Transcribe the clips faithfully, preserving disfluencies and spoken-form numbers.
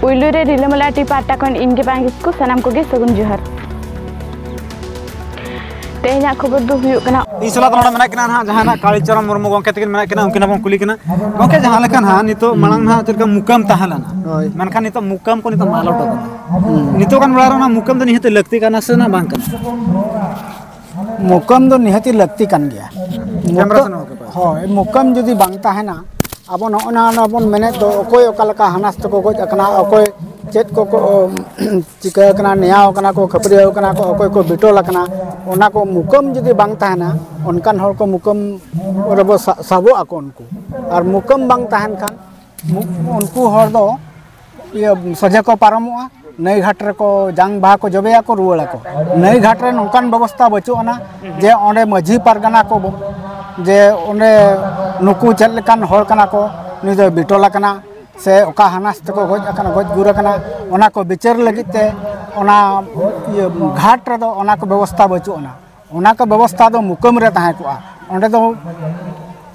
ᱯᱩᱭᱞᱩ ᱨᱮ ᱨᱤᱞᱟᱹᱢᱟᱞᱟ ᱴᱤ ᱯᱟᱦᱴᱟ ᱠᱷᱚᱱ ᱤᱧ ᱜᱮ ᱵᱟᱝ ᱠᱤᱥᱠᱩ, ᱥᱟᱱᱟᱢ ᱠᱚᱜᱮ ᱥᱟᱹᱜᱩᱱ ᱡᱚᱦᱟᱨ᱾ ᱛᱮᱦᱮᱧᱟᱜ ᱠᱷᱚᱵᱚᱨ ᱫᱚ ᱦᱩᱭᱩᱜ ᱠᱟᱱᱟ, ᱤᱧ ᱥᱟᱞᱟᱜ ᱱᱚᱰᱮ ᱢᱮᱱᱟᱜ ᱠᱤᱱᱟ ᱱᱟᱦᱟᱜ ᱡᱟᱦᱟᱸ ᱱᱟᱜ ᱠᱟᱞᱤᱪᱚᱨᱚᱱ ᱢᱩᱨᱢᱩ ᱜᱚᱢᱠᱮ ᱛᱟᱹᱠᱤᱱ ᱢᱮᱱᱟᱜ ᱠᱤᱱᱟ, ᱩᱱᱠᱤᱱ ᱦᱚᱸ ᱵᱚᱱ ᱠᱩᱞᱤ ᱠᱤᱱᱟ᱾ ᱜᱚᱢᱠᱮ, ᱡᱟᱦᱟᱸ ᱞᱮᱠᱟ ᱱᱟᱦᱟᱜ ᱱᱤᱛᱚᱜ ᱢᱟᱲᱟᱝ ᱱᱟᱦᱟᱜ ᱪᱮᱫ ᱞᱮᱠᱟ ᱢᱩᱠᱟᱹᱢ ᱛᱟᱦᱮᱸ ᱞᱮᱱᱟ, ᱦᱳᱭ᱾ ᱢᱮᱱᱠᱷᱟᱱ ᱱᱤᱛᱚᱜ ᱢᱩᱠᱟᱹᱢ ᱠᱚ ᱱᱤᱛᱚᱜ ᱢᱟᱞᱚᱴ ᱟᱠᱟᱱᱟ᱾ ᱦᱩᱸ᱾ ᱱᱤᱛᱚᱜ ᱜᱟᱱ ᱵᱮᱲᱟ ᱨᱮ ᱚᱱᱟ ᱢᱩᱠᱟᱹᱢ ᱫᱚ ᱱᱤᱦᱟᱹᱛ ᱞᱟᱹᱠᱛᱤ ᱠᱟᱱᱟ ᱥᱮ ᱱᱟᱜ ᱵᱟᱝ ᱠᱟᱱᱟ? ᱢᱩᱠᱟᱹᱢ ᱫᱚ ᱱᱤᱦᱟᱹᱛᱤ ᱞᱟᱹᱠᱛᱤ ᱠᱟᱱ ᱜᱮᱭᱟ᱾ ᱠᱮᱢᱨᱟ ᱢᱩᱠᱟᱹ-, ᱥᱮᱱ ᱦᱚᱸ ᱵᱟᱭ ᱦᱳᱭ, ᱢᱩᱠᱟᱹᱢ ᱡᱩᱫᱤ ᱵᱟᱝ ᱛᱟᱦᱮᱱᱟ, ᱟᱵᱚ ᱱᱚᱜᱼᱚ ᱱᱟ, ᱱᱟ ᱵᱚᱱ ᱢᱮᱱᱮᱫ ᱫᱚ, ᱚᱠᱚᱭ ᱚᱠᱟ ᱞᱮᱠᱟ ᱦᱟᱱᱟᱥ ᱛᱮᱠᱚ ᱜᱚᱡ ᱟᱠᱟᱱᱟ, ᱚᱠᱚᱭ ᱪᱮᱫ ᱠᱚᱠᱚ ᱪᱤᱠᱟᱹ ᱟᱠᱟᱱᱟ, ᱱᱮᱭᱟᱣ ᱟᱠᱟᱱᱟ ᱠᱚ, ᱠᱷᱟᱹᱯᱟᱹᱨᱤᱭᱟᱹᱣ ᱟᱠᱟᱱᱟ ᱠᱚ, ᱚᱠᱚᱭ ᱠᱚ ᱵᱤᱴᱚᱞ ᱟᱠᱟᱱᱟ, ᱚᱱᱟ ᱠᱚ ᱢᱩᱠᱟᱹᱢ ᱡᱩᱫᱤ ᱵᱟᱝ ᱛᱟᱦᱮᱱᱟ, ᱚᱱᱠᱟᱱ ᱦᱚᱲ ᱠᱚ ᱢᱩᱠᱟᱹᱢ ᱨᱮᱵᱚ ᱥᱟ-, ᱥᱟᱵᱚᱜ ᱟᱠᱚ ᱩᱱᱠᱩ᱾ ᱟᱨ ᱢᱩᱠᱟᱹᱢ ᱵᱟᱝ ᱛᱟᱦᱮᱱ ᱠᱷᱟᱱ, ᱢᱩ-, ᱩᱱᱠᱩ ᱦᱚᱲ ᱫᱚ ᱤᱭᱟᱹ ᱥᱚᱡᱷᱮ ᱠᱚ ᱯᱟᱨᱚᱢᱚᱜᱼᱟ, ᱱᱟᱹᱭ ᱜᱷᱟᱴ ᱨᱮᱠᱚ ᱡᱟᱝ ᱵᱟᱦᱟ ᱠᱚ ᱡᱚᱵᱮᱭᱟᱠᱚ, ᱨᱩᱣᱟᱹᱲᱟᱠᱚ᱾ ᱱᱟᱹᱭ ᱜᱷᱟᱴ ᱨᱮ ᱱᱚᱝᱠᱟᱱ ᱵᱮᱵᱚᱥᱛᱷᱟ ᱵᱟᱹᱪᱩᱜ ᱟᱱᱟ ᱡᱮ ᱚᱸᱰᱮ ᱢᱟᱹᱡᱷᱤ ᱯᱟᱨᱜᱟᱱᱟ ᱠᱚ ᱵᱚ-, ᱡᱮ ᱚᱸᱰᱮ ᱱᱩᱠᱩ ᱪᱮᱫ ᱞᱮᱠᱟᱱ ᱦᱚᱲ ᱠᱟᱱᱟ ᱠᱚ, ᱱᱩᱭ ᱫᱚᱭ ᱵᱤᱴᱚᱞ ᱟᱠᱟᱱᱟ ᱥᱮ ᱚᱠᱟ ᱦᱟᱱᱟᱥ ᱛᱮᱠᱚ ᱜᱚᱡ ᱟᱠᱟᱱᱟ, ᱜᱚᱡ ᱜᱩᱨ ᱟᱠᱟᱱᱟ, ᱚᱱᱟ ᱠᱚ ᱵᱤᱪᱟᱹᱨ ᱞᱟᱹᱜᱤᱫ ᱛᱮ ᱚᱱᱟ ᱤᱭᱟᱹ ᱜᱷᱟᱴ ᱨᱮᱫᱚ ᱚᱱᱟ ᱠᱚ ᱵᱮᱵᱚᱥᱛᱷᱟ ᱵᱟᱹᱪᱩᱜ ᱟᱱᱟ᱾ ᱚᱱᱟ ᱠᱚ ᱵᱮᱵᱚᱥᱛᱷᱟ ᱫᱚ ᱢᱩᱠᱟᱹᱢ ᱨᱮ ᱛᱟᱦᱮᱸ ᱠᱚᱜᱼᱟ᱾ ᱚᱸᱰᱮ ᱫᱚ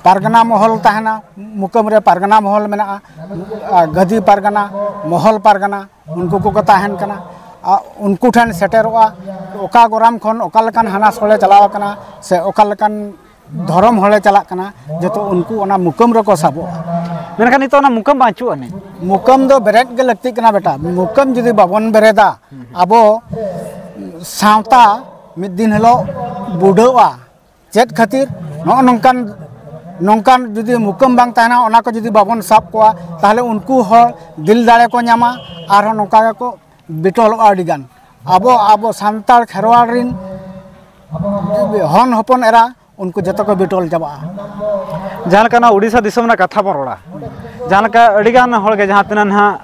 ᱯᱟᱨᱜᱟᱱᱟ ᱢᱚᱦᱚᱞ ᱛᱟᱦᱮᱱᱟ, ᱢᱩᱠᱟᱹᱢ ᱨᱮ ᱯᱟᱨᱜᱟᱱᱟ ᱢᱚᱦᱚᱞ ᱢᱮᱱᱟᱜᱼᱟ, ᱟᱨ ᱜᱟᱹᱫᱤ ᱯᱟᱨᱜᱟᱱᱟ, ᱢᱚᱦᱚᱞ ᱯᱟᱨᱜᱟᱱᱟ, ᱩᱱᱠᱩ ᱠᱚᱠᱚ ᱛᱟᱦᱮᱱ ᱠᱟᱱᱟ᱾ ᱟᱨ ᱩᱱᱠᱩ ᱴᱷᱮᱱ ᱥᱮᱴᱮᱨᱚᱜᱼᱟ, ᱚᱠᱟ ᱜᱚᱨᱟᱢ ᱠᱷᱚᱱ ᱚᱠᱟ ᱞᱮᱠᱟᱱ ᱦᱟᱱᱟ ᱥᱚᱲᱮ ᱪᱟᱞᱟᱣ ᱟᱠᱟᱱᱟ ᱥᱮ ᱚᱠᱟ ᱞᱮᱠᱟᱱ ᱫᱷᱚᱨᱚᱢ ᱦᱚᱲᱮ ᱪᱟᱞᱟᱜ ᱠᱟᱱᱟ, ᱡᱚᱛᱚ ᱩᱱᱠᱩ ᱚᱱᱟ ᱢᱩᱠᱟᱹᱢ ᱨᱮᱠᱚ ᱥᱟᱵᱚᱜᱼᱟ᱾ ᱢᱮᱱᱠᱷᱟᱱ ᱱᱤᱛᱚᱜ ᱚᱱᱟ ᱢᱩᱠᱟᱹᱢ ᱵᱟᱹᱪᱩᱜ ᱟᱹᱱᱤᱡ᱾ ᱢᱩᱠᱟᱹᱢ ᱫᱚ ᱵᱮᱨᱮᱫ ᱜᱮ ᱞᱟᱹᱠᱛᱤᱜ ᱠᱟᱱᱟ ᱵᱮᱴᱟ᱾ ᱢᱩᱠᱟᱹᱢ ᱡᱩᱫᱤ ᱵᱟᱵᱚᱱ ᱵᱮᱨᱮᱫᱟ, ᱟᱵᱚ ᱥᱟᱶᱛᱟ ᱢᱤᱫ ᱫᱤᱱ ᱦᱤᱞᱳᱜ ᱵᱩᱰᱟᱹᱜᱼᱟ᱾ ᱪᱮᱫ ᱠᱷᱟᱹᱛᱤᱨ? ᱱᱚᱜᱼᱚ ᱱᱚᱝᱠᱟᱱ, ᱱᱚᱝᱠᱟᱱ ᱡᱩᱫᱤ ᱢᱩᱠᱟᱹᱢ ᱵᱟᱝ ᱛᱟᱦᱮᱱᱟ, ᱚᱱᱟ ᱠᱚ ᱡᱩᱫᱤ ᱵᱟᱵᱚᱱ ᱥᱟᱵ ᱠᱚᱣᱟ, ᱛᱟᱦᱚᱞᱮ ᱩᱱᱠᱩ ᱦᱚᱲ ᱫᱤᱞ ᱫᱟᱲᱮ ᱠᱚ ᱧᱟᱢᱟ, ᱟᱨᱦᱚᱸ ᱱᱚᱝᱠᱟ ᱜᱮᱠᱚ ᱵᱤᱴᱚᱞᱚᱜᱼᱟ ᱟᱹᱰᱤ ᱜᱟᱱ᱾ ᱟᱵᱚ, ᱟᱵᱚ ᱥᱟᱱᱛᱟᱲ ᱠᱷᱮᱨᱣᱟᱲ ᱨᱤᱱ ᱦᱚᱱ ᱦᱚᱯᱚᱱ ᱮᱨᱟ, ᱩᱱᱠᱩ ᱡᱚᱛᱚ ᱠᱚ ᱵᱤᱴᱚᱞ ᱪᱟᱵᱟᱜᱼᱟ᱾ ᱡᱟᱦᱟᱸ ᱞᱮᱠᱟ ᱱᱚᱣᱟ ᱩᱰᱤᱥᱟ ᱫᱤᱥᱚᱢ ᱨᱮᱱᱟᱜ ᱠᱟᱛᱷᱟ ᱵᱚᱱ ᱨᱚᱲᱟ, ᱡᱟᱦᱟᱸ ᱞᱮᱠᱟ ᱟᱹᱰᱤᱜᱟᱱ ᱦᱚᱲᱜᱮ ᱡᱟᱦᱟᱸ ᱛᱤᱱᱟᱹᱜ ᱱᱟᱦᱟᱜ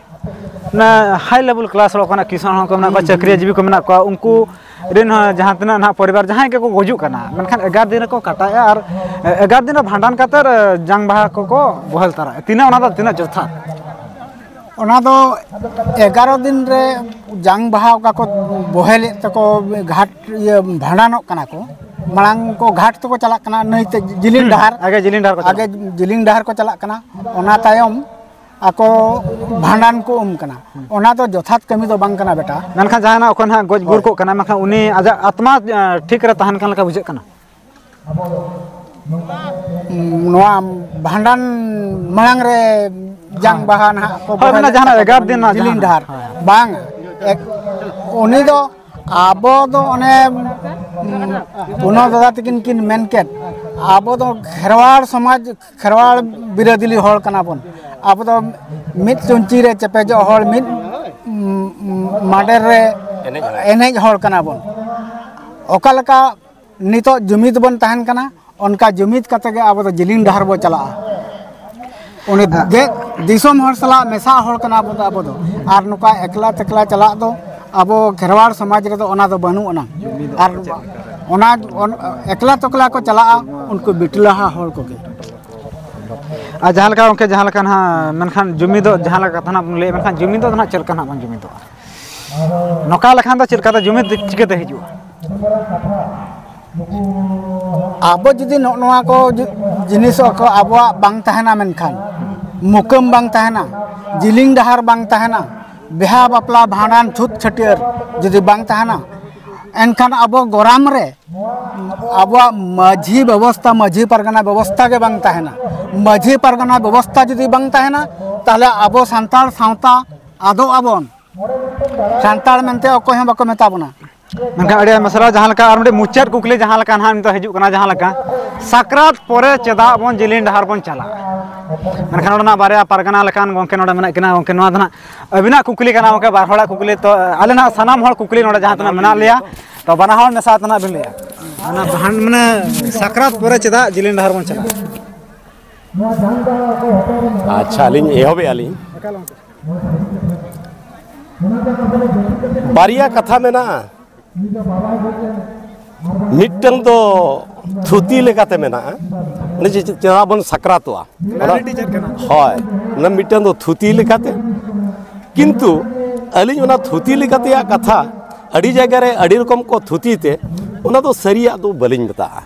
ᱚᱱᱟ high level class ᱦᱚᱲ ᱠᱚ ᱢᱮᱱᱟᱜ ᱠᱚᱣᱟ, ᱠᱤᱥᱟᱹᱬ ᱦᱚᱲ ᱠᱚ ᱢᱮᱱᱟᱜ ᱠᱚᱣᱟ, ᱪᱟᱹᱠᱨᱤᱭᱟᱹ ᱡᱤᱵᱤ ᱠᱚ ᱢᱮᱱᱟᱜ ᱠᱚᱣᱟ, ᱩᱱᱠᱩ ᱨᱮᱱ ᱦᱚᱸ ᱡᱟᱦᱟᱸ ᱛᱤᱱᱟᱹᱜ ᱱᱟᱦᱟᱜ ᱯᱚᱨᱤᱵᱟᱨ ᱡᱟᱦᱟᱸᱭ ᱜᱮᱠᱚ ᱜᱩᱡᱩᱜ ᱠᱟᱱᱟ, ᱢᱮᱱᱠᱷᱟᱱ ᱮᱜᱟᱨᱚ ᱫᱤᱱ ᱨᱮᱠᱚ ᱠᱟᱴᱟᱭᱮᱜᱼᱟ ᱟᱨ ᱮᱜᱟᱨᱚ ᱫᱤᱱ ᱨᱮ ᱵᱷᱟᱸᱰᱟᱱ ᱠᱟᱛᱮᱫ ᱡᱟᱝ ᱵᱟᱦᱟ ᱠᱚᱠᱚ ᱵᱚᱦᱮᱞ ᱛᱟᱨᱟᱭᱮᱜᱼᱟ᱾ ᱛᱤᱱᱟᱹᱜ ᱚᱱᱟ ᱫᱚ ᱛᱤᱱᱟᱹᱜ ᱡᱚᱛᱷᱟᱛ? ᱚᱱᱟ ᱫᱚ ᱮᱜᱟᱨᱚ ᱫᱤᱱ ᱨᱮ ᱡᱟᱝ ᱵᱟᱦᱟ ᱚᱠᱟ ᱠᱚ ᱵᱚᱦᱮᱞᱮᱫ ᱛᱟᱠᱚ, ᱜᱷᱟᱴ, ᱤᱭᱟᱹ, ᱵᱷᱟᱸᱰᱟᱱᱚᱜ ᱠᱟᱱᱟ ᱠᱚ, ᱢᱟᱲᱟᱝ ᱠᱚ ᱜᱷᱟᱴ ᱛᱮᱠᱚ ᱪᱟᱞᱟᱜ ᱠᱟᱱᱟ, ᱱᱟᱹᱭᱛᱮ ᱡᱤᱞᱤᱧ ᱰᱟᱦᱟᱨ, ᱟᱜᱮ ᱡᱤᱞᱤᱧ ᱰᱟᱦᱟᱨ ᱠᱚ ᱟᱜᱮ ᱪᱟᱞᱟᱜ᱾ ᱡᱤᱞᱤᱧ ᱰᱟᱦᱟᱨ ᱠᱚ ᱪᱟᱞᱟᱜ ᱠᱟᱱᱟ᱾ ᱚᱱᱟ ᱛᱟᱭᱚᱢ ᱟᱠᱚ ᱵᱷᱟᱸᱰᱟᱱ ᱠᱚ ᱩᱢ ᱠᱟᱱᱟ, ᱚᱱᱟ ᱫᱚ ᱡᱚᱛᱷᱟᱛ ᱠᱟᱹᱢᱤ ᱫᱚ ᱵᱟᱝ ᱠᱟᱱᱟ ᱵᱮᱴᱟ᱾ ᱢᱮᱱᱠᱷᱟᱱ ᱡᱟᱦᱟᱱᱟᱜ ᱚᱠᱚᱭ ᱱᱟᱦᱟᱜ ᱜᱚᱡ ᱜᱩᱨ ᱠᱚᱜ ᱠᱟᱱᱟ, ᱢᱮᱱᱠᱷᱟᱱ ᱩᱱᱤ ᱟᱡᱟᱜ ᱟᱛᱢᱟ, ᱮ, ᱴᱷᱤᱠ ᱨᱮ ᱛᱟᱦᱮᱱ ᱠᱟᱱ ᱞᱮᱠᱟ ᱵᱩᱡᱷᱟᱹᱜ ᱠᱟᱱᱟ᱾ ᱱᱚᱣᱟ ᱵᱷᱟᱸᱰᱟᱱ ᱢᱟᱲᱟᱝ ᱨᱮ ᱡᱟᱝ ᱵᱟᱦᱟ ᱱᱟᱦᱟᱜ ᱠᱚ ᱦᱳᱭ, ᱵᱚᱦᱮᱞᱮᱫ ᱢᱟᱱᱮ ᱡᱟᱦᱟᱱᱟᱜ ᱛᱟᱠᱚ ᱮᱜᱟᱨ ᱫᱤᱱ ᱱᱟᱦᱟᱜ ᱡᱤᱞᱤᱧ ᱡᱟᱦᱟᱱᱟᱜ᱾ ᱰᱟᱦᱟᱨ᱾ ᱦᱳᱭ᱾ ᱵᱟᱝ, ᱮᱠ-, ᱩᱱᱤ ᱫᱚ, ᱟᱵᱚ ᱫᱚ ᱚᱱᱮ, ᱩᱢ, ᱯᱩᱱᱚ ᱫᱟᱫᱟ ᱛᱟᱹᱠᱤᱱ ᱠᱤᱱ ᱢᱮᱱ ᱠᱮᱫ, ᱟᱵᱚ ᱫᱚ ᱠᱷᱮᱨᱣᱟᱲ ᱥᱚᱢᱟᱡᱽ, ᱠᱷᱮᱨᱣᱟᱲ ᱵᱤᱨᱟᱹᱫᱟᱹᱞᱤ ᱦᱚᱲ ᱠᱟᱱᱟ ᱵᱚᱱ᱾ ᱟᱵᱚ ᱫᱚ ᱢᱤᱫ ᱪᱩᱧᱪᱤ ᱨᱮ ᱪᱮᱯᱮᱡᱚᱜ ᱦᱚᱲ, ᱢᱤᱫ, ᱩᱢ, ᱩᱢ, ᱢᱟᱰᱮᱨ ᱨᱮ ᱮᱱᱮᱡ ᱦᱚᱲ᱾ ᱮᱱᱮᱡ ᱦᱚᱲ ᱠᱟᱱᱟ ᱵᱚᱱ᱾ ᱚᱠᱟ ᱞᱮᱠᱟ ᱱᱤᱛᱚᱜ ᱡᱩᱢᱤᱫ ᱵᱚᱱ ᱛᱟᱦᱮᱱ ᱠᱟᱱᱟ, ᱚᱱᱠᱟ ᱡᱩᱢᱤᱫ ᱠᱟᱛᱮ ᱜᱮ ᱟᱵᱚ ᱫᱚ ᱡᱤᱞᱤᱧ ᱰᱟᱦᱟᱨ ᱵᱚ ᱪᱟᱞᱟᱜᱼᱟ᱾ ᱩᱱᱤ ᱫᱮᱡ ᱫᱤᱥᱚᱢ ᱦᱚᱲ ᱥᱟᱞᱟᱜ ᱢᱮᱥᱟ ᱦᱚᱲ ᱠᱟᱱᱟ ᱵᱚᱱ ᱟᱵᱚ ᱫᱚ, ᱟᱨ ᱱᱚᱝᱠᱟ ᱮᱠᱞᱟ ᱛᱮᱠᱞᱟ ᱪᱟᱞᱟᱜ ᱫᱚ ᱟᱵᱚ ᱠᱷᱮᱨᱣᱟᱲ ᱥᱚᱢᱟᱡᱽ ᱨᱮᱫᱚ ᱚᱱᱟ ᱫᱚ ᱵᱟᱹᱱᱩᱜ ᱟᱱᱟ᱾ ᱟᱨ ᱚᱱᱟ ᱚᱱ-, ᱮᱠᱞᱟ ᱛᱮᱠᱞᱟ ᱠᱚ ᱪᱟᱞᱟᱜᱼᱟ ᱩᱱᱠᱩ ᱵᱤᱴᱞᱟᱦᱟ ᱦᱚᱲ ᱠᱚᱜᱮ᱾ ᱟᱨ ᱡᱟᱦᱟᱸ ᱞᱮᱠᱟ ᱜᱚᱢᱠᱮ, ᱡᱟᱦᱟᱸ ᱞᱮᱠᱟ ᱱᱟᱦᱟᱜ ᱢᱮᱱᱠᱷᱟᱱ ᱡᱩᱢᱤᱫᱚᱜ, ᱡᱟᱦᱟᱸ ᱞᱮᱠᱟ ᱠᱟᱛᱷᱟ ᱱᱟᱦᱟᱜ ᱵᱚᱱ ᱞᱟᱹᱭᱮᱫ, ᱢᱮᱱᱠᱷᱟᱱ ᱡᱩᱢᱤᱫᱚᱜ ᱫᱚ ᱱᱟᱦᱟᱜ ᱪᱮᱫ ᱞᱮᱠᱟ ᱱᱟᱦᱟᱜ ᱵᱚᱱ ᱡᱩᱢᱤᱫᱚᱜᱼᱟ? ᱱᱚᱝᱠᱟ ᱞᱮᱠᱷᱟᱱ ᱫᱚ ᱪᱮᱫ ᱞᱮᱠᱟᱛᱮ ᱡᱩᱢᱤᱫ ᱪᱤᱠᱟᱹᱛᱮ ᱦᱤᱡᱩᱜᱼᱟ? ᱟᱵᱚ ᱡᱩᱫᱤ ᱱᱚᱜᱼᱚ ᱱᱚᱣᱟ ᱠᱚ ᱡᱩ-, ᱡᱤᱱᱤᱥ ᱠᱚ ᱟᱵᱚᱣᱟᱜ ᱵᱟᱝ ᱛᱟᱦᱮᱱᱟ, ᱢᱮᱱᱠᱷᱟᱱ ᱢᱩᱠᱟᱹᱢ ᱵᱟᱝ ᱛᱟᱦᱮᱱᱟ, ᱡᱤᱞᱤᱧ ᱰᱟᱦᱟᱨ ᱵᱟᱝ ᱛᱟᱦᱮᱱᱟ, ᱵᱤᱦᱟ ᱵᱟᱯᱞᱟ ᱵᱷᱟᱸᱰᱟᱱ ᱪᱷᱩᱛ ᱪᱷᱟᱹᱴᱭᱟᱹᱨ ᱡᱩᱫᱤ ᱵᱟᱝ ᱛᱟᱦᱮᱱᱟ, ᱮᱱᱠᱷᱟᱱ ᱟᱵᱚ ᱜᱚᱨᱟᱢ ᱨᱮ ᱟᱵᱚᱣᱟᱜ ᱢᱟᱹᱡᱷᱤ ᱵᱮᱵᱚᱥᱛᱷᱟ, ᱢᱟᱹᱡᱷᱤ ᱯᱟᱨᱜᱟᱱᱟ ᱵᱮᱵᱚᱥᱛᱷᱟ ᱜᱮ ᱵᱟᱝ ᱛᱟᱦᱮᱱᱟ᱾ ᱢᱟᱹᱡᱷᱤ ᱯᱟᱨᱜᱟᱱᱟ ᱵᱮᱵᱚᱥᱛᱷᱟ ᱡᱩᱫᱤ ᱵᱟᱝ ᱛᱟᱦᱮᱱᱟ, ᱛᱟᱦᱚᱞᱮ ᱟᱵᱚ ᱥᱟᱱᱛᱟᱲ ᱥᱟᱶᱛᱟ ᱟᱫᱚᱜ ᱟᱵᱚᱱ᱾ ᱥᱟᱱᱛᱟᱲ ᱢᱮᱱᱛᱮ ᱚᱠᱚᱭ ᱦᱚᱸ ᱵᱟᱠᱚ ᱢᱮᱛᱟ ᱵᱚᱱᱟ᱾ ᱢᱮᱱᱠᱷᱟᱱ ᱟᱹᱰᱤ ᱟᱭᱢᱟ ᱥᱟᱨᱦᱟᱣ᱾ ᱡᱟᱦᱟᱸ ᱞᱮᱠᱟ ᱟᱨ ᱢᱤᱫᱴᱮᱱ ᱢᱩᱪᱟᱹᱫ ᱠᱩᱠᱞᱤ ᱡᱟᱦᱟᱸ ᱞᱮᱠᱟ ᱱᱟᱦᱟᱜ ᱱᱤᱛᱚᱜ ᱦᱤᱡᱩᱜ ᱠᱟᱱᱟ, ᱡᱟᱦᱟᱸ ᱞᱮᱠᱟ ᱥᱟᱠᱨᱟᱛ ᱯᱚᱨᱮ ᱪᱮᱫᱟᱜ ᱵᱚᱱ ᱡᱤᱞᱤᱧ ᱰᱟᱦᱟᱨ ᱵᱚᱱ ᱪᱟᱞᱟᱜᱼᱟ? ᱢᱮᱱᱠᱷᱟᱱ ᱱᱚᱰᱮᱱᱟᱜ ᱵᱟᱨᱭᱟ ᱯᱟᱨᱜᱟᱱᱟ ᱞᱮᱠᱟᱱ ᱜᱚᱢᱠᱮ ᱱᱚᱰᱮ ᱢᱮᱱᱟᱜ ᱠᱤᱱᱟ᱾ ᱜᱚᱢᱠᱮ, ᱱᱚᱣᱟ ᱫᱚ ᱱᱟᱦᱟᱜ ᱟᱹᱵᱤᱱᱟᱜ ᱠᱩᱠᱞᱤ ᱠᱟᱱᱟ ᱜᱚᱢᱠᱮ, ᱵᱟᱨ ᱦᱚᱲᱟᱜ ᱠᱩᱠᱞᱤ᱾ ᱛᱚ ᱟᱞᱮ ᱱᱟᱦᱟᱜ ᱥᱟᱱᱟᱢ ᱦᱚᱲ ᱠᱩᱠᱞᱤ ᱱᱚᱰᱮ ᱡᱟᱦᱟᱸ ᱛᱤᱱᱟᱹᱜ ᱢᱮᱱᱟᱜ ᱞᱮᱭᱟ, ᱛᱚ ᱵᱟᱱᱟ ᱦᱚᱲ ᱢᱮᱥᱟ ᱛᱮ ᱱᱟᱦᱟᱜ ᱵᱤᱱ ᱞᱟᱹᱭᱟ᱾ ᱚᱱᱟ ᱵᱟᱦᱟᱱ ᱢᱟᱱᱮ ᱥᱟᱠᱨᱟᱛ ᱯᱚᱨᱮ ᱪᱮᱫᱟᱜ ᱡᱤᱞᱤᱧ ᱰᱟᱦᱟᱨ ᱵᱚᱱ ᱪᱟᱞᱟᱜᱼᱟ? ᱟᱪᱪᱷᱟ, ᱟᱹᱞᱤᱧ ᱮᱦᱚᱵᱮᱜᱼᱟ ᱞᱤᱧ᱾ ᱵᱟᱨᱭᱟ ᱠᱟᱛᱷᱟ ᱢᱮᱱᱟᱜᱼᱟ᱾ ᱢᱤᱫᱴᱟᱝ ᱫᱚ ᱛᱷᱩᱛᱤ ᱞᱮᱠᱟᱛᱮ ᱢᱮᱱᱟᱜᱼᱟ, ᱚᱱᱮ ᱡᱮ ᱪᱮᱫᱟᱜ ᱵᱚᱱ ᱥᱟᱠᱨᱟᱛᱚᱜᱼᱟ, ᱚᱱᱟ, ᱦᱳᱭ, ᱚᱱᱟ ᱢᱤᱫᱴᱟᱝ ᱫᱚ ᱛᱷᱩᱛᱤ ᱞᱮᱠᱟᱛᱮ᱾ ᱠᱤᱱᱛᱩ ᱟᱹᱞᱤᱧ ᱚᱱᱟ ᱛᱷᱩᱛᱤ ᱞᱮᱠᱟᱛᱮᱭᱟᱜ ᱠᱟᱛᱷᱟ ᱟᱹᱰᱤ ᱡᱟᱭᱜᱟ ᱨᱮ ᱟᱹᱰᱤ ᱨᱚᱠᱚᱢ ᱠᱚ ᱛᱷᱩᱛᱤ ᱛᱮ, ᱚᱱᱟ ᱫᱚ ᱥᱟᱹᱨᱤᱭᱟᱜ ᱫᱚ ᱵᱟᱹᱞᱤᱧ ᱢᱮᱛᱟᱜᱼᱟ᱾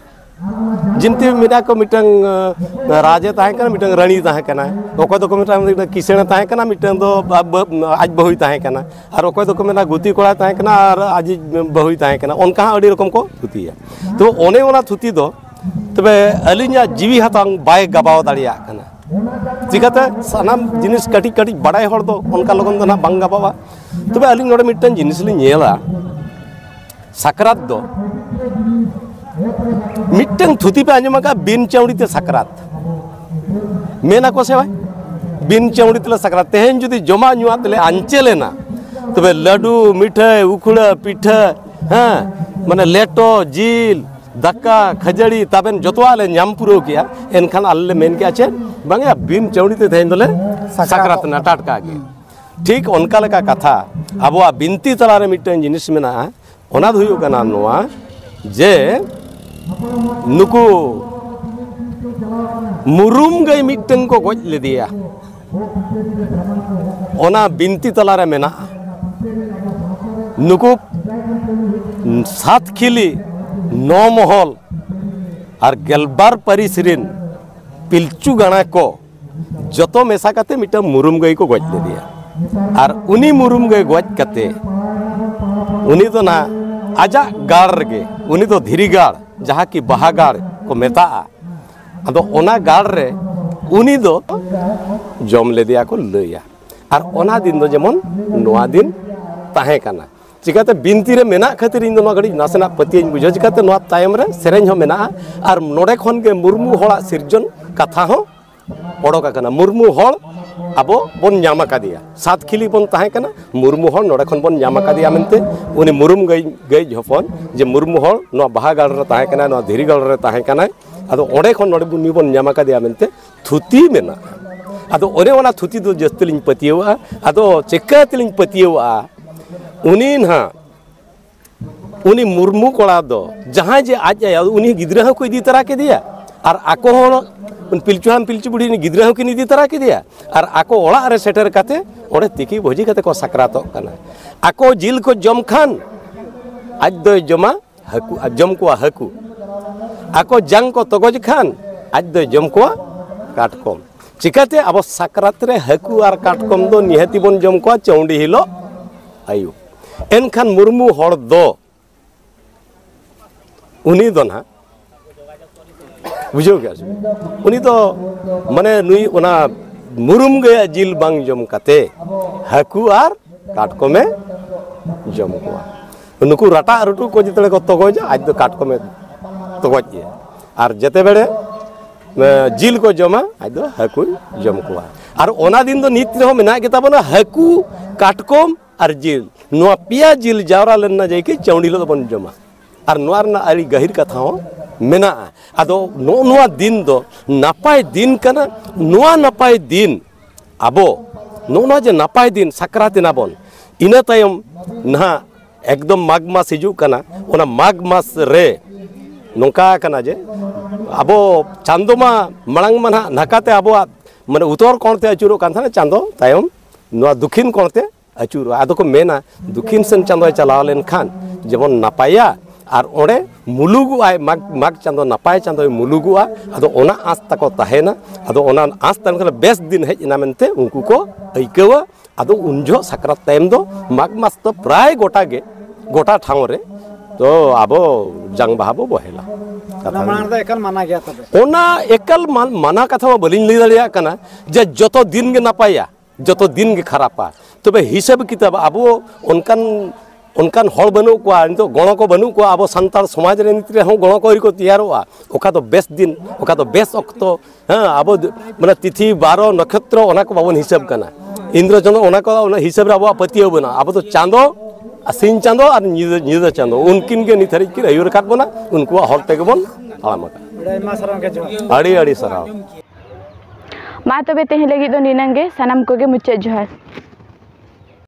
ᱡᱤᱱᱛᱤ ᱢᱮᱱᱟᱜ ᱠᱚ, ᱢᱤᱫᱴᱟᱝ ᱨᱟᱡᱮ ᱛᱟᱦᱮᱸ ᱠᱟᱱᱟ, ᱢᱤᱫᱴᱟᱝ ᱨᱟᱹᱱᱤ ᱛᱟᱦᱮᱸ ᱠᱟᱱᱟ, ᱚᱠᱚᱭ ᱫᱚᱠᱚ ᱢᱮᱛᱟᱜᱼᱟ ᱢᱤᱫᱴᱟᱝ ᱠᱤᱥᱟᱹᱬᱮ ᱛᱟᱦᱮᱸ ᱠᱟᱱᱟ, ᱢᱤᱫᱴᱟᱝ ᱫᱚ ᱟᱡ ᱵᱟᱹᱦᱩᱭ ᱛᱟᱦᱮᱸ ᱠᱟᱱᱟ, ᱟᱨ ᱚᱠᱚᱭ ᱫᱚᱠᱚ ᱢᱮᱱᱟ ᱜᱩᱛᱤ ᱠᱚᱲᱟᱭ ᱛᱟᱦᱮᱸ ᱠᱟᱱᱟ ᱟᱨ ᱟᱡᱤᱡ ᱵᱟᱹᱦᱩᱭ ᱛᱟᱦᱮᱸ ᱠᱟᱱᱟ, ᱚᱱᱠᱟ ᱦᱚᱸ ᱟᱹᱰᱤ ᱨᱚᱠᱚᱢ ᱠᱚ ᱛᱷᱩᱛᱤᱭᱟ᱾ ᱛᱚ, ᱚᱱᱮ ᱚᱱᱟ ᱛᱷᱩᱛᱤ ᱫᱚ ᱛᱚᱵᱮ ᱟᱹᱞᱤᱧᱟᱜ ᱡᱤᱣᱤ ᱦᱟᱛᱟᱝ ᱵᱟᱭ ᱜᱟᱵᱟᱣ ᱫᱟᱲᱮᱭᱟᱜ ᱠᱟᱱᱟ᱾ ᱪᱤᱠᱟᱹᱛᱮ? ᱥᱟᱱᱟᱢ ᱡᱤᱱᱤᱥ ᱠᱟᱹᱴᱤᱡ ᱠᱟᱹᱴᱤᱡ ᱵᱟᱲᱟᱭ ᱦᱚᱲ ᱫᱚ ᱚᱱᱠᱟ ᱞᱚᱜᱚᱱ ᱫᱚ ᱱᱟᱦᱟᱜ ᱵᱟᱝ ᱜᱟᱵᱟᱣᱟ᱾ ᱛᱚᱵᱮ ᱟᱹᱞᱤᱧ ᱱᱚᱰᱮ ᱢᱤᱫᱴᱟᱝ ᱡᱤᱱᱤᱥ ᱞᱤᱧ ᱧᱮᱞᱟ, ᱥᱟᱠᱨᱟᱛ ᱫᱚ ᱢᱤᱫᱴᱟᱝ ᱛᱷᱩᱛᱤ ᱯᱮ ᱟᱸᱡᱚᱢ ᱟᱠᱟᱫᱼᱟ, ᱵᱤᱱ ᱪᱟᱹᱣᱲᱤ ᱛᱮ ᱥᱟᱠᱨᱟᱛ ᱢᱮᱱᱟ ᱠᱚ ᱥᱮ ᱵᱟᱝ? ᱵᱤᱱ ᱪᱟᱹᱣᱲᱤ ᱛᱮᱞᱮ ᱥᱟᱠᱨᱟᱛ᱾ ᱛᱮᱦᱮᱧ ᱡᱩᱫᱤ ᱡᱚᱢᱟᱜ ᱧᱩᱣᱟᱜ ᱛᱮᱞᱮ ᱟᱧᱪᱮᱞ ᱮᱱᱟ, ᱛᱚᱵᱮ ᱞᱟᱹᱰᱩ, ᱢᱤᱴᱷᱟᱹᱭ, ᱩᱠᱷᱲᱟᱹ, ᱯᱤᱴᱷᱟᱹ, ᱦᱮᱸ, ᱢᱟᱱᱮ ᱞᱮᱴᱚ, ᱡᱤᱞ, ᱫᱟᱠᱟ, ᱠᱷᱟᱹᱡᱟᱹᱲᱤ, ᱛᱟᱵᱮᱱ ᱡᱚᱛᱚᱣᱟᱜ ᱞᱮ ᱧᱟᱢ ᱯᱩᱨᱟᱹᱣ ᱠᱮᱜᱼᱟ, ᱮᱱᱠᱷᱟᱱ ᱟᱞᱮ ᱞᱮ ᱢᱮᱱ ᱠᱮᱜᱼᱟ ᱪᱮᱫ? ᱵᱟᱝᱭᱟ, ᱵᱤᱱ ᱪᱟᱹᱣᱲᱤ ᱛᱮ ᱛᱮᱦᱮᱧ ᱫᱚᱞᱮ ᱥᱟᱠᱨᱟᱛᱚᱜ ᱥᱟᱠᱨᱟᱛ ᱮᱱᱟ ᱴᱟᱴᱠᱟ ᱜᱮ᱾ ᱴᱷᱤᱠ ᱚᱱᱠᱟ ᱞᱮᱠᱟ ᱠᱟᱛᱷᱟ, ᱟᱵᱚᱣᱟᱜ ᱵᱤᱱᱛᱤ ᱛᱟᱞᱟᱨᱮ ᱢᱤᱫᱴᱟᱝ ᱡᱤᱱᱤᱥ ᱢᱮᱱᱟᱜᱼᱟ, ᱚᱱᱟ ᱫᱚ ᱦᱩᱭᱩᱜ ᱠᱟᱱᱟ ᱱᱚᱣᱟ ᱡᱮ ᱱᱩᱠᱩ ᱢᱩᱨᱩᱢ ᱜᱟᱹᱭ ᱢᱤᱫᱴᱟᱝ ᱠᱚ ᱜᱚᱡ ᱞᱮᱫᱮᱭᱟ, ᱚᱱᱟ ᱵᱤᱱᱛᱤ ᱛᱟᱞᱟᱨᱮ ᱢᱮᱱᱟᱜᱼᱟ᱾ ᱱᱩᱠᱩ ᱥᱟᱛ ᱠᱷᱤᱞᱤ ᱱᱚ ᱢᱚᱦᱚᱞ ᱟᱨ ᱜᱮᱞᱵᱟᱨ ᱯᱟᱹᱨᱤᱥ ᱨᱤᱱ ᱯᱤᱞᱪᱩ ᱜᱟᱬᱟ ᱠᱚ ᱡᱚᱛᱚ ᱢᱮᱥᱟ ᱠᱟᱛᱮ ᱢᱤᱫᱴᱟᱝ ᱢᱩᱨᱩᱢ ᱜᱟᱹᱭ ᱠᱚ ᱜᱚᱡ ᱞᱮᱫᱮᱭᱟ᱾ ᱟᱨ ᱩᱱᱤ ᱢᱩᱨᱩᱢ ᱜᱟᱹᱭ ᱜᱚᱡ ᱠᱟᱛᱮ ᱩᱱᱤ ᱫᱚ ᱱᱟᱜ ᱟᱡᱟᱜ ᱜᱟᱲ ᱨᱮᱜᱮ, ᱩᱱᱤ ᱫᱚ ᱫᱷᱤᱨᱤ ᱜᱟᱲ, ᱡᱟᱦᱟᱸ ᱠᱤ ᱵᱟᱦᱟ ᱜᱟᱲ ᱠᱚ ᱢᱮᱛᱟᱜᱼᱟ, ᱟᱫᱚ ᱚᱱᱟ ᱜᱟᱲ ᱨᱮ ᱩᱱᱤ ᱫᱚ ᱡᱚᱢ ᱞᱮᱫᱮᱭᱟ ᱠᱚ ᱞᱟᱹᱭᱟ᱾ ᱟᱨ ᱚᱱᱟ ᱫᱤᱱ ᱫᱚ ᱡᱮᱢᱚᱱ ᱱᱚᱣᱟ ᱫᱤᱱ ᱛᱟᱦᱮᱸ ᱠᱟᱱᱟ᱾ ᱪᱤᱠᱟᱹᱛᱮ ᱵᱤᱱᱛᱤ ᱨᱮ ᱢᱮᱱᱟᱜ ᱠᱷᱟᱹᱛᱤᱨ ᱤᱧ ᱫᱚ ᱱᱚᱣᱟ ᱠᱟᱹᱴᱤᱡ ᱱᱟᱥᱮᱱᱟᱜ ᱯᱟᱹᱛᱭᱟᱹᱣ ᱤᱧ ᱵᱩᱡᱷᱟᱹᱣ᱾ ᱪᱤᱠᱟᱹᱛᱮ ᱱᱚᱣᱟ ᱛᱟᱭᱚᱢ ᱨᱮ ᱥᱮᱨᱮᱧ ᱦᱚᱸ ᱢᱮᱱᱟᱜᱼᱟ, ᱟᱨ ᱱᱚᱰᱮ ᱠᱷᱚᱱ ᱜᱮ ᱢᱩᱨᱢᱩ ᱦᱚᱲᱟᱜ ᱥᱤᱨᱡᱚᱱ ᱠᱟᱛᱷᱟ ᱦᱚᱸ ᱚᱰᱚᱠ ᱟᱠᱟᱱᱟ᱾ ᱢᱩᱨᱢᱩ ᱦᱚᱲ ᱟᱵᱚ ᱵᱚᱱ ᱧᱟᱢ ᱟᱠᱟᱫᱮᱭᱟ, ᱥᱟᱛ ᱠᱷᱤᱞᱤ ᱵᱚᱱ ᱛᱟᱦᱮᱸ ᱠᱟᱱᱟ, ᱢᱩᱨᱢᱩ ᱦᱚᱲ ᱱᱚᱰᱮ ᱠᱷᱚᱱ ᱵᱚᱱ ᱧᱟᱢ ᱟᱠᱟᱫᱮᱭᱟ ᱢᱮᱱᱛᱮ, ᱩᱱᱤ ᱢᱩᱨᱩᱢ ᱜᱟᱹᱭ, ᱜᱟᱹᱭ ᱦᱚᱯᱚᱱ ᱡᱮ ᱢᱩᱨᱢᱩ ᱦᱚᱲ ᱱᱚᱣᱟ ᱵᱟᱦᱟ ᱜᱟᱲ ᱨᱮ ᱛᱟᱦᱮᱸ ᱠᱟᱱᱟ, ᱱᱚᱣᱟ ᱫᱷᱤᱨᱤ ᱜᱟᱲ ᱨᱮ ᱛᱟᱦᱮᱸ ᱠᱟᱱᱟᱭ, ᱟᱫᱚ ᱚᱸᱰᱮ ᱠᱷᱚᱱ ᱱᱚᱰᱮ ᱵᱚᱱ, ᱩᱱᱤ ᱵᱚᱱ ᱧᱟᱢ ᱟᱠᱟᱫᱮᱭᱟ ᱢᱮᱱᱛᱮ ᱛᱷᱩᱛᱤ ᱢᱮᱱᱟᱜᱼᱟ᱾ ᱟᱫᱚ ᱚᱱᱮ ᱚᱱᱟ ᱛᱷᱩᱛᱤ ᱫᱚ ᱡᱟᱹᱥᱛᱤ ᱞᱤᱧ ᱯᱟᱹᱛᱭᱟᱹᱣᱟᱜᱼᱟ᱾ ᱟᱫᱚ ᱪᱮᱠᱟ ᱛᱮᱞᱤᱧ ᱯᱟᱹᱛᱭᱟᱹᱣᱟᱜᱼᱟ? ᱩᱱᱤ ᱱᱟᱦᱟᱜ, ᱩᱱᱤ ᱢᱩᱨᱢᱩ ᱠᱚᱲᱟ ᱫᱚ ᱡᱟᱦᱟᱸᱭ ᱡᱮ ᱟᱡ ᱟᱭᱳ, ᱩᱱᱤ ᱜᱤᱫᱽᱨᱟᱹ ᱦᱚᱸᱠᱚ ᱤᱫᱤ ᱛᱟᱨᱟ ᱠᱮᱫᱮᱭᱟ, ᱟᱨ ᱟᱠᱚ ᱦᱚᱸ ᱯᱤᱞᱪᱩ ᱦᱟᱲᱟᱢ ᱯᱤᱞᱪᱩ ᱵᱩᱲᱦᱤ ᱨᱤᱱ ᱜᱤᱫᱽᱨᱟᱹ ᱦᱚᱸᱠᱤᱱ ᱤᱫᱤ ᱛᱟᱨᱟ ᱠᱮᱫᱮᱭᱟ, ᱟᱨ ᱟᱠᱚ ᱚᱲᱟᱜ ᱨᱮ ᱥᱮᱴᱮᱨ ᱠᱟᱛᱮ ᱚᱸᱰᱮ ᱛᱤᱠᱤ ᱵᱷᱟᱹᱡᱤ ᱠᱟᱛᱮ ᱠᱚ ᱥᱟᱠᱨᱟᱛᱚᱜ ᱠᱟᱱᱟ᱾ ᱟᱠᱚ ᱡᱤᱞ ᱠᱚ ᱡᱚᱢ ᱠᱷᱟᱱ ᱟᱡ ᱫᱚᱭ ᱡᱚᱢᱟ ᱦᱟᱹᱠᱩ, ᱟᱨ ᱡᱚᱢ ᱠᱚᱣᱟ ᱦᱟᱹᱠᱩ᱾ ᱟᱠᱚ ᱡᱟᱝ ᱠᱚ ᱛᱚᱜᱚᱡ ᱠᱷᱟᱱ ᱟᱡ ᱫᱚᱭ ᱡᱚᱢ ᱠᱚᱣᱟ ᱠᱟᱴᱠᱚᱢ᱾ ᱪᱤᱠᱟᱹᱛᱮ? ᱟᱵᱚ ᱥᱟᱠᱨᱟᱛ ᱨᱮ ᱦᱟᱹᱠᱩ ᱟᱨ ᱠᱟᱴᱠᱚᱢ ᱫᱚ ᱱᱤᱦᱟᱹᱛᱤ ᱵᱚᱱ ᱡᱚᱢ ᱠᱚᱣᱟ ᱪᱟᱹᱣᱰᱤ ᱦᱤᱞᱳᱜ ᱟᱹᱭᱩᱵ᱾ ᱮᱱᱠᱷᱟᱱ ᱢᱩᱨᱢᱩ ᱦᱚᱲ ᱫᱚ, ᱩᱱᱤ ᱫᱚ ᱱᱟᱦᱟᱜ, ᱵᱩᱡᱷᱟᱹᱣ ᱠᱮᱜᱼᱟ ᱥᱮ? ᱩᱱᱤ ᱫᱚ ᱢᱟᱱᱮ ᱱᱩᱭ ᱚᱱᱟ ᱢᱩᱨᱩᱢ ᱜᱟᱹᱭᱟᱜ ᱡᱤᱞ ᱵᱟᱝ ᱡᱚᱢ ᱠᱟᱛᱮ ᱦᱟᱹᱠᱩ ᱟᱨ ᱠᱟᱴᱠᱚᱢᱮ ᱡᱚᱢ ᱠᱚᱣᱟ᱾ ᱱᱩᱠᱩ ᱨᱟᱴᱟᱜ ᱨᱩᱴᱩ ᱠᱚ ᱡᱮᱛᱮ ᱠᱚ ᱛᱚᱜᱚᱡᱟ, ᱟᱡ ᱫᱚ ᱠᱟᱴᱠᱚᱢᱮ ᱛᱚᱜᱚᱡ ᱜᱮᱭᱟ᱾ ᱟᱨ ᱡᱮᱛᱮ ᱵᱮᱲᱮ, ᱮ, ᱡᱤᱞ ᱠᱚ ᱡᱚᱢᱟ, ᱟᱡ ᱫᱚ ᱦᱟᱹᱠᱩᱭ ᱡᱚᱢ ᱠᱚᱣᱟ᱾ ᱟᱨ ᱚᱱᱟ ᱫᱤᱱ ᱫᱚ ᱱᱤᱛ ᱨᱮᱦᱚᱸ ᱢᱮᱱᱟᱜ ᱜᱮᱛᱟ ᱵᱚᱱᱟ, ᱦᱟᱹᱠᱩ, ᱠᱟᱴᱠᱚᱢ ᱟᱨ ᱡᱤᱞ, ᱱᱚᱣᱟ ᱯᱮᱭᱟ ᱡᱤᱞ ᱡᱟᱣᱨᱟ ᱞᱮᱱ ᱱᱟ ᱡᱮ ᱠᱤ ᱪᱟᱹᱣᱰᱤ ᱦᱤᱞᱳᱜ ᱫᱚᱵᱚᱱ ᱡᱚᱢᱟ᱾ ᱟᱨ ᱱᱚᱣᱟ ᱨᱮᱱᱟᱜ ᱟᱹᱰᱤ ᱜᱟᱹᱦᱤᱨ ᱠᱟᱛᱷᱟ ᱦᱚᱸ ᱢᱮᱱᱟᱜᱼᱟ᱾ ᱟᱫᱚ ᱱᱚᱜᱼᱚ ᱱᱚᱣᱟ ᱫᱤᱱ ᱫᱚ ᱱᱟᱯᱟᱭ ᱫᱤᱱ ᱠᱟᱱᱟ᱾ ᱱᱚᱣᱟ ᱱᱟᱯᱟᱭ ᱫᱤᱱ ᱟᱵᱚ ᱱᱚᱜᱼᱚ ᱱᱚᱣᱟ ᱡᱮ ᱱᱟᱯᱟᱭ ᱫᱤᱱ ᱥᱟᱠᱨᱟᱛ ᱮᱱᱟ ᱵᱚᱱ, ᱤᱱᱟᱹ ᱛᱟᱭᱚᱢ ᱱᱟᱦᱟᱜ ᱮᱠᱫᱚᱢ ᱢᱟᱜᱽ ᱢᱟᱥ ᱦᱤᱡᱩᱜ ᱠᱟᱱᱟ᱾ ᱚᱱᱟ ᱢᱟᱜᱽ ᱢᱟᱥ ᱨᱮ ᱱᱚᱝᱠᱟ ᱠᱟᱱᱟ ᱡᱮ ᱟᱵᱚ ᱪᱟᱸᱫᱚ ᱢᱟ ᱢᱟᱲᱟᱝ ᱢᱟ ᱱᱟᱦᱟᱜ ᱱᱟᱠᱟᱛᱮ ᱟᱵᱚᱣᱟᱜ ᱢᱟᱱᱮ ᱩᱛᱛᱚᱨ ᱠᱚᱬ ᱛᱮ ᱟᱹᱪᱩᱨᱚᱜ ᱠᱟᱱ ᱛᱟᱦᱮᱱᱟ, ᱪᱟᱸᱫᱚ ᱛᱟᱭᱚᱢ ᱱᱚᱣᱟ ᱫᱚᱠᱷᱤᱱ ᱠᱚᱬ ᱛᱮ ᱟᱹᱪᱩᱨᱚᱜᱼᱟ᱾ ᱟᱫᱚ ᱠᱚ ᱢᱮᱱᱟ, ᱫᱚᱠᱷᱤᱱ ᱥᱮᱱ ᱪᱟᱸᱫᱚᱭ ᱪᱟᱞᱟᱣ ᱞᱮᱱᱠᱷᱟᱱ ᱡᱮᱢᱚᱱ ᱱᱟᱯᱟᱭᱟ, ᱟᱨ ᱚᱸᱰᱮ ᱢᱩᱞᱩᱜᱚᱜᱼᱟᱭ, ᱢᱟᱜᱽ, ᱢᱟᱜᱽ ᱪᱟᱸᱫᱚ ᱱᱟᱯᱟᱭ ᱪᱟᱸᱫᱚᱭ ᱢᱩᱞᱩᱜᱚᱜᱼᱟ᱾ ᱟᱫᱚ ᱚᱱᱟ ᱟᱸᱥ ᱛᱟᱠᱚ ᱛᱟᱦᱮᱱᱟ᱾ ᱟᱫᱚ ᱚᱱᱟ ᱟᱸᱥ ᱛᱟᱦᱮᱸ ᱞᱮᱱᱠᱷᱟᱱ ᱵᱮᱥ ᱫᱤᱱ ᱦᱮᱡ ᱮᱱᱟ ᱢᱮᱱᱛᱮ ᱩᱱᱠᱩ ᱠᱚ ᱟᱹᱭᱠᱟᱹᱣᱟ᱾ ᱟᱫᱚ ᱩᱱ ᱡᱚᱦᱚᱜ ᱥᱟᱠᱨᱟᱛ ᱛᱟᱭᱚᱢ ᱫᱚ ᱢᱟᱜᱽ ᱢᱟᱥ ᱫᱚ ᱯᱨᱟᱭ ᱜᱚᱴᱟ ᱜᱮ, ᱜᱚᱴᱟ ᱴᱷᱟᱶ ᱨᱮ ᱛᱚ ᱟᱵᱚ ᱡᱟᱝ ᱵᱟᱦᱟ ᱵᱚ ᱵᱚᱦᱮᱞᱟ᱾ ᱠᱟᱛᱷᱟ ᱚᱱᱟ ᱢᱟᱲᱟᱝ ᱫᱚ ᱮᱠᱟᱞ ᱢᱟᱱᱟ ᱜᱮᱭᱟ ᱛᱚᱵᱮ? ᱚᱱᱟ ᱮᱠᱟᱞ ᱢᱟᱱ-, ᱢᱟᱱᱟ ᱠᱟᱛᱷᱟ ᱢᱟ ᱵᱟᱹᱞᱤᱧ ᱞᱟᱹᱭ ᱫᱟᱲᱮᱭᱟᱜ ᱠᱟᱱᱟ ᱡᱮ ᱡᱚᱛᱚ ᱫᱤᱱ ᱜᱮ ᱱᱟᱯᱟᱭᱟ, ᱡᱚᱛᱚ ᱫᱤᱱ ᱜᱮ ᱠᱷᱟᱨᱟᱯᱟ᱾ ᱛᱚᱵᱮ ᱦᱤᱥᱟᱹᱵ ᱠᱤᱛᱟᱹᱵ ᱟᱵᱚ ᱚᱱᱠᱟᱱ, ᱚᱱᱠᱟᱱ ᱦᱚᱲ ᱵᱟᱹᱱᱩᱜ ᱠᱚᱣᱟ, ᱱᱤᱛᱚᱜ ᱜᱚᱲᱚ ᱠᱚ ᱵᱟᱹᱱᱩᱜ ᱠᱚᱣᱟ᱾ ᱟᱵᱚ ᱥᱟᱱᱛᱟᱲ ᱥᱚᱢᱟᱡᱽ ᱨᱮ ᱱᱤᱛ ᱨᱮᱦᱚᱸ ᱜᱚᱲᱚ ᱠᱚ ᱟᱹᱣᱨᱤ ᱠᱚ ᱛᱮᱭᱟᱨᱚᱜᱼᱟ᱾ ᱚᱠᱟ ᱫᱚ ᱵᱮᱥ ᱫᱤᱱ, ᱚᱠᱟ ᱫᱚ ᱵᱮᱥ ᱚᱠᱛᱚ, ᱦᱮᱸ, ᱟᱵᱚ ᱫ-, ᱢᱟᱱᱮ ᱛᱤᱛᱷᱤ ᱵᱟᱨᱚ ᱱᱚᱠᱷᱮᱛᱨᱚ ᱚᱱᱟ ᱠᱚ ᱵᱟᱵᱚᱱ ᱦᱤᱥᱟᱹᱵ ᱠᱟᱱᱟ᱾ ᱤᱱᱫᱨᱚ ᱪᱟᱸᱫᱚ ᱚᱱᱟ ᱠᱚ, ᱚᱱᱟ ᱦᱤᱥᱟᱹᱵ ᱨᱮ ᱟᱵᱚᱣᱟᱜ ᱯᱟᱹᱛᱭᱟᱹᱣ ᱵᱟᱹᱱᱩᱜᱼᱟ᱾ ᱟᱵᱚ ᱫᱚ ᱪᱟᱸᱫᱚ, ᱥᱤᱧ ᱪᱟᱸᱫᱚ ᱟᱨ ᱧᱤᱫᱟᱹ, ᱧᱤᱫᱟᱹ ᱪᱟᱸᱫᱚ, ᱩᱱᱠᱤᱱ ᱜᱮ ᱱᱤᱛ ᱦᱟᱹᱨᱤᱡ ᱠᱤᱱ ᱟᱹᱭᱩᱨ ᱟᱠᱟᱫ ᱵᱚᱱᱟ, ᱩᱱᱠᱩᱣᱟᱜ ᱦᱚᱨ ᱛᱮᱜᱮ ᱵᱚᱱ ᱛᱟᱲᱟᱢ ᱟᱠᱟᱫᱼᱟ᱾ ᱟᱹᱰᱤ ᱟᱭᱢᱟ ᱥᱟᱨᱦᱟᱣ ᱜᱚᱢᱠᱮ, ᱡᱚᱦᱟᱨ᱾ ᱟᱹᱰᱤ ᱟᱹᱰᱤ ᱥᱟᱨᱦᱟᱣ᱾ ᱢᱟ ᱛᱚᱵᱮ ᱛᱮᱦᱮᱧ ᱞᱟᱹᱜᱤᱫ ᱫᱚ ᱱᱤᱱᱟᱹᱝ ᱜᱮ᱾ ᱥᱟᱱᱟᱢ ᱠᱚᱜᱮ ᱢᱩᱪᱟᱹᱫ ᱡᱚᱦᱟᱨ᱾